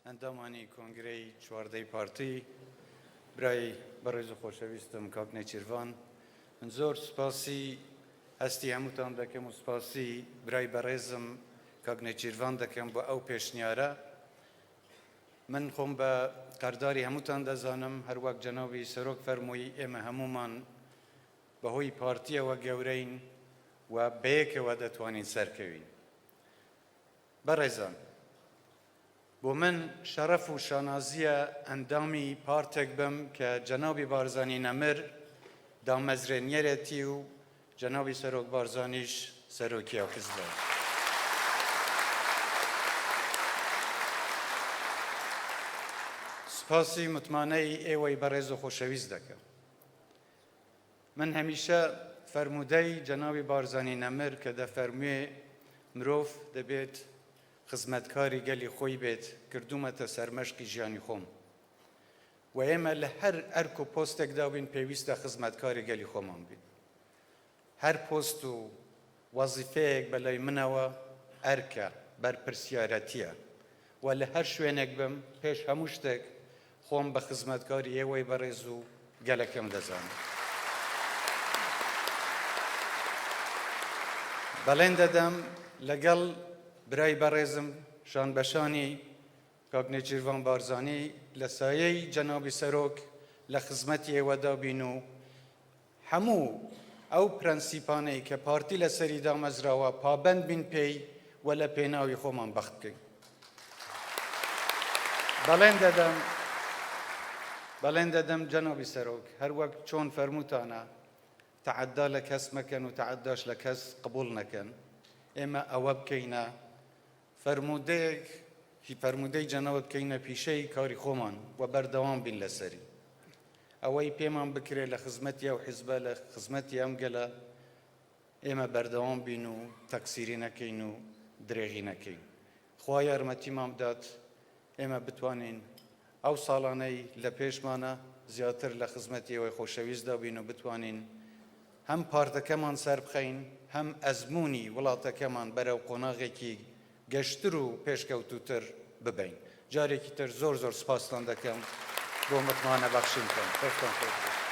ئەندامانی کۆنگرەی چواردەی پارتی، برای بەڕێز و خۆشەویستم کاک نێچیرڤان، من زۆر سوپاسی هەستی هەمووتان دەکەم و سوپاسی برای بەڕێزم کاک نێچیرڤان دەکەم بۆ ئەو پێشنیارە. من خۆم بە قەرداری هەمووتان دەزانم، هەروەک جەنابی سەرۆک فەرمووی ئێمە هەموومان بەهۆی پارتیەوە گەورەین و بەیەکەوە دەتوانین سەرکەوین. بەڕێزان بۆ من شەڕەف و شانازیە ئەندامی پارتێک بم کە جەنابی بارزانی نەمر دامەزرێنیەرێتی و جەنابی سەرۆک بارزانیش سەرۆکی ئەو حزبە. سوپاسی متمانەی ئێوەی بەڕێز و خۆشەویست دەکەم. من هەمیشە فەرموودەی جەنابی بارزانی نەمر کە دەفەرموێ مرۆڤ دەبێت خزمەتکاری گەلی خۆی بێت کردوومەتە سەرمەشقی ژیانی خۆم و ئێمە لە هەر ئەرک و پۆستێکدا بین پێویستە خزمەتکاری گەلی خۆمان بین. هەر پۆست و وەزیفەیەک بە لای منەوە ئەرکە، بەرپرسیارەتییە و لە هەر شوێنێک بم پێش هەموو شتێک خۆم بە خزمەتکاری ئێوەی بەڕێز و گەلەکەم دەزانم. بەڵێن دەدەم لەگەڵ برای بەڕێزم شانبەشانی کاک نێچیرڤان بارزانی لە سایەی جەنابی سەرۆک لە خزمەتی ئێوەدا بین و هەموو ئەو پرەنسیپانەی کە پارتی لەسەری دامەزراوە پابەند بین پێی و لە پێناوی خۆمان بەخت بکەین. بەڵێن دەدەم بەڵێن دەدەم جەنابی سەرۆک هەروەک چۆن فەرمووتانە تەعەدا لە کەس مەکەن و تەعەداش لە کەس قبوڵ نەکەن ئێمە ئەوە بکەینە فەرموودەیەک هی فەرموودەی جەنابت بکەینە پیشەی کاری خۆمان و بەردەوام بین لەسەری. ئەوەی پێمان بکرێ لە خزمەتی ئەو حیزبە، لە خزمەتی ئەم گەلە ئێمە بەردەوام بین و تەقسیری نەکەین و درێغی نەکەین. خوا یارمەتیمان بدات ئێمە بتوانین ئەو ساڵانەی لە پێشمانە زیاتر لە خزمەتی ئێوەی خۆشەویستدا بین و بتوانین هەم پارتەکەمان سەربخەین، هەم ئەزموونی وڵاتەکەمان بەرەو قۆناغێکی گەشتر و پێشکەوتووتر ببەین. جارێکی تر زۆر زۆر سوپاستان دەکەم بۆ متمانە بەخشینتان. دەستتان خۆش بێت.